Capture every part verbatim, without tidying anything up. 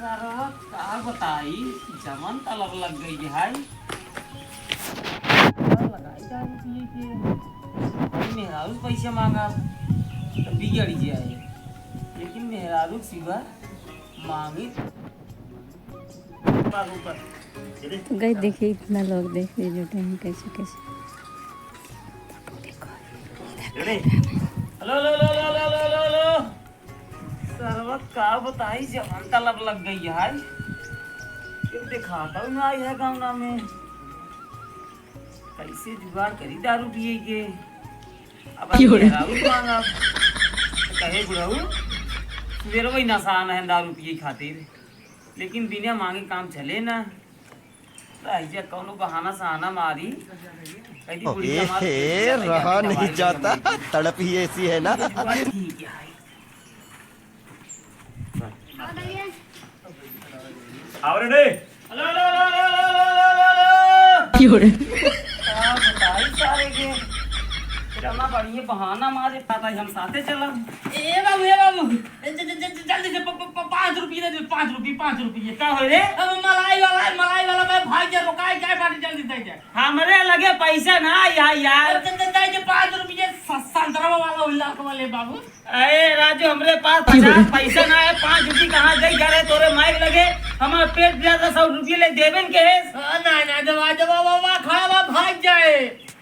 सरवा का बताई, जवन तलब लग गई है। लगाई दारू पिए के, मेहरारू पैसे मांगा तो बिगड़ जाए, लेकिन मेहरारू के सिवा मांगी। तो गई देखिए, इतना लोग देख लीजिए, टाइम कैसे कैसे। हेलो, हेलो, हेलो। सरवा का बताई, जवन तलब लग गई है। ये दिखाता हूँ ना, यह गाँव में कैसे जुगाड़ करी दारू पिए के। अब क्यों रे? मेहरारू मांगा, तो कहे बुढ़ऊ, सुबेरवा ही नसान है दारू पिए खातिर, लेकिन बिना मांगे काम चले ना। रह जा, कौनो बहाना सहाना मारी। कहीं बुढ़िया मार ए, रहा नहीं जाता, तड़प ही ऐसी है ना। ठीक है। आओ रे, रे। हेलो, हेलो, हेलो। क्यों रे? का बताई सारे के, इतना बढ़िया बहाना मारे, पता है हम साथे चला। ए बाबू, ए बाबू, ए, ज-, ज-, ज-, जल्दी से प-, प-, प-, पाँच रुपये दे दे, पाँच रुपये, पाँच रुपये। का हो रे? अब मलाई वाला है, मलाई वाला, मैं भाग जा, रुकाए, क्या बात, जल्दी दे दे। हमरे लगे पैसा ना आया यार। दे, दे, दे, दे, पाँच रुपये, स-, संतरा वाला उल्ला वाले बाबू। अरे राजू, हमरे पास पचास पैसा ना है, पाँच रुपये कहाँ दे? जा रे, तोरे माइक लगे, हमार पेट पिरात, सौ रुपये ले देबे न के है। हाँ, ना, ना, दबा, दबा, बाबा, खा ला, भाग जाए।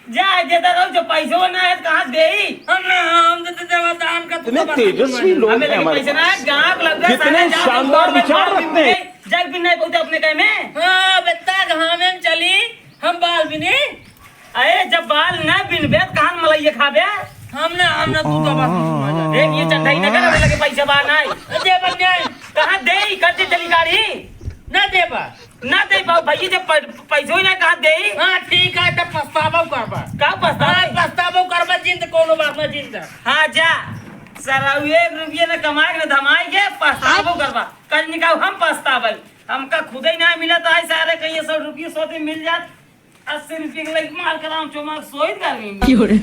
जा, देता रहू, जो पैसो ना है, कहाँ देई? हम ना, हम तो देवा दान का इतने तेजस्वी लोग हमें हैं लगे हमारे पैसे ना है, पास। गाँव के लगे कितने सारे जाओ, शानदार गोबर विचार मार रखते हैं। दे, जग भी नहीं पहुँचा अपने कहे में। हाँ, बेटा, घामे में चली, हम बाल बिनी। अरे, जब बाल ना बिनबे, तो कहाँ मलइया खाबे? हम ना, हम ना, तू तो बात नहीं सुनवा जा। देख, ये चंदाई ना कर, हमें लगे पैसे बा ना है। दे बन जाए। कहाँ देई? कर्जे चली गाड़ी? ना देबा। ना दे पाऊ भैया, जब प-, पैसो ही ना कहाँ दे। हाँ, ठीक है, तब पछतावा करबा। का पछतावा? हाँ, पछतावा करबा, जिंद कोनो बात ना, जिंद। हाँ, जा। सारा उ एक रुपये ना कमाए के, ना धमाए के, पछतावा करबा। कल निकाल हम पछतावल। हमका खुदे ही ना मिला, तो आई सारे कहिए सौ रुपये सौ दिन मिल जात। अस्सी रुपये के लगी मार के राम चौमा सोइत कर गई। क्यों रे?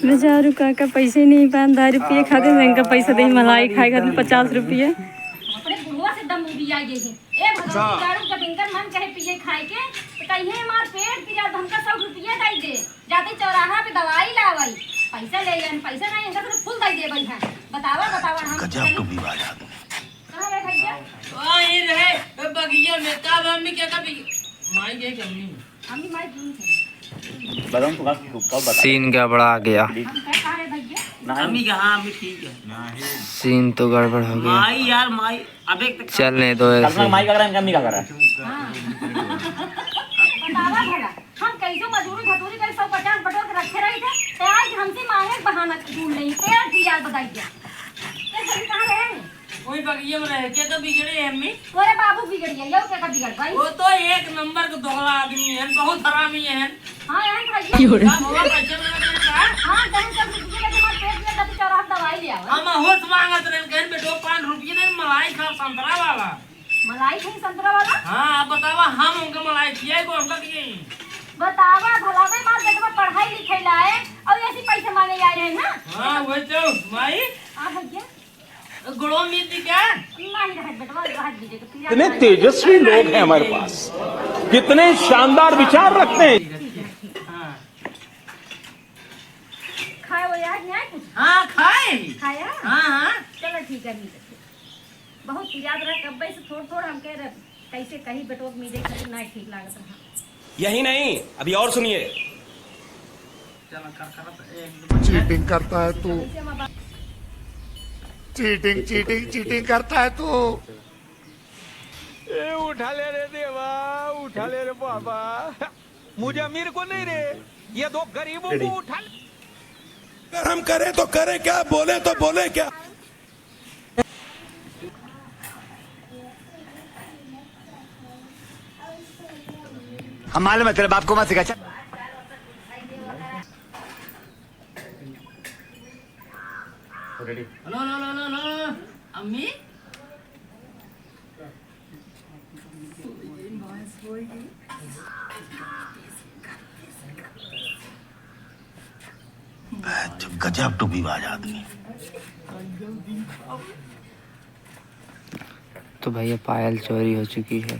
बेचारू काका पैसे नहीं पान, दारू पिए खातिर इनका पैसा दे, मलाई खाए खातिर पचास रुपये। अपने बुढ़वा से दम उबिया गए हैं। ए भगवान, अच्छा। दारू जब इनकर मन कहे पिए खाए के, तो कहिए हमार पेट पिया, तो हमका सौ रुपये दे दे। जाते चौराहा पे दवाई लावई, पैसा ले आन, पैसा नहीं, इनका तो फुल दे दे भाई। हाँ, बतावा, बतावा, हम गजब चली। तुम भी बाज आदमी। कहाँ रहे भैया? वहाँ ही रहे, बगिया में। का बा, अम्मी क्या, का बी-, माई गई कि अम्मी? अम्मी माई दूर है। बदन तो कब, कब बता? सीन गड़बड़ा गया। हम क्या कह रहे भैया? ना, अम्मी कहाँ, अम्मी ठीक है। सीन तो गड़बड़ हो गया। माई यार, माई, अबे तो चलने दो ऐसे। कल्पना माई का करा, इनका अम्मी का करा। हाँ। बतावा भला। हम कैसो मजूरी धतूरी करी, सौ पचास बटोर के रखे रही थे, ते आज हमसे मांगे के बहाना ढूंढ लेई, ते आज दिया बताई गया। ते सही कहाँ रहे? वही बगिया में रहे, के तो बिगड़े है अम्मी? तोरे बाबू बिगड़ गया, यो के का बिगड़ भाई? वो तो एक नंबर के दोगला आदमी है, बहुत हरामी है। हाँ, यहाँ खाइए। क्यों रे? का भवा पैसे मांगत रहे का? हाँ, कहीं सब रुपये लेके मत फेंक दिया, तब चौराहा दवाई ले आवा। हम होश मांगत रहे, कहीं बेटो पाँच रुपये दे, मलाई खा संतरा वाला। मलाई खाई संतरा वाला? हाँ, अब बतावा, हम उनका मलाई खियाई को हमका खियाई? बतावा भला, भाई मार बेटवा पढ़ाई लिखाई लाए और ऐसी पैसे मांगे आए रहे ना? हाँ, वही तो, माई। आ भैया। गोड़ो मीत दी क्या? नहीं रहत बेटवा, रहत दीजिए तो फिर इतने आप तेजस्वी लोग हैं हमारे पास, कितने शानदार विचार रखते हैं। हाँ। खाए वो यार, नहीं आए कुछ? हाँ, खाए। खाया? हाँ, हाँ। चलो ठीक है, नहीं तो। बहुत याद रहा, कब्बे से थोड़ थोड़ हम कह रहे, कैसे कहीं बेटवा के मिले खातिर ना ठीक लागत रहा। यही नहीं, अभी और सुनिए। चीटिंग करता है तू, चीटिंग, चीटिंग, चीटिंग करता है तू। ए, उठा ले रे देवा, उठा ले रे बाबा। मुझे अमीर को नहीं रे, ये दो गरीबों को उठा ले। अगर हम करें तो करें क्या, बोले तो बोले क्या? हम मालूम है तेरे बाप को मत सिखा, चल। हेलो, हेलो, हेलो, हेलो, हेलो, अम्मी? गजब टोपीबाज आदमी। तो भैया, पायल चोरी हो चुकी है।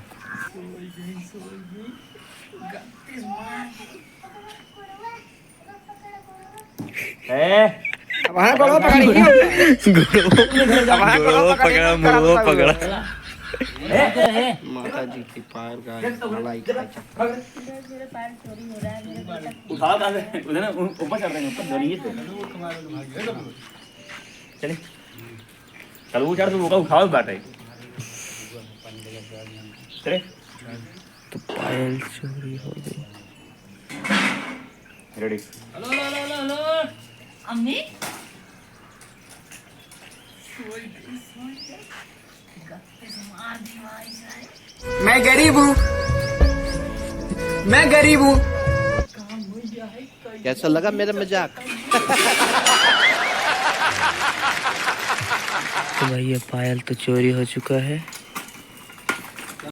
ए, अब हाँ, गोड़वा पकड़ी। अब हाँ, गोड़वा गोड़वा पकड़ा, मुड़वा पकड़ा। ए, ए, ए। माता जी की पायल का मलाई खाई। उठाओ कहाँ से? उधर ना, ऊ-, ऊपर चढ़ रहे हैं, ऊपर चढ़िए तो। चलिए। चल, वो चढ़, तू ओका उठाओ बाटे। चले। तो पायल चोरी हो गई। Ready। हेलो, हेलो, हेलो, हेलो, हेलो। अम्मी? मैं गरीब हूँ, मैं गरीब हूँ। कैसा लगा मेरा मजाक? तो भैया, पायल तो चोरी हो चुका है।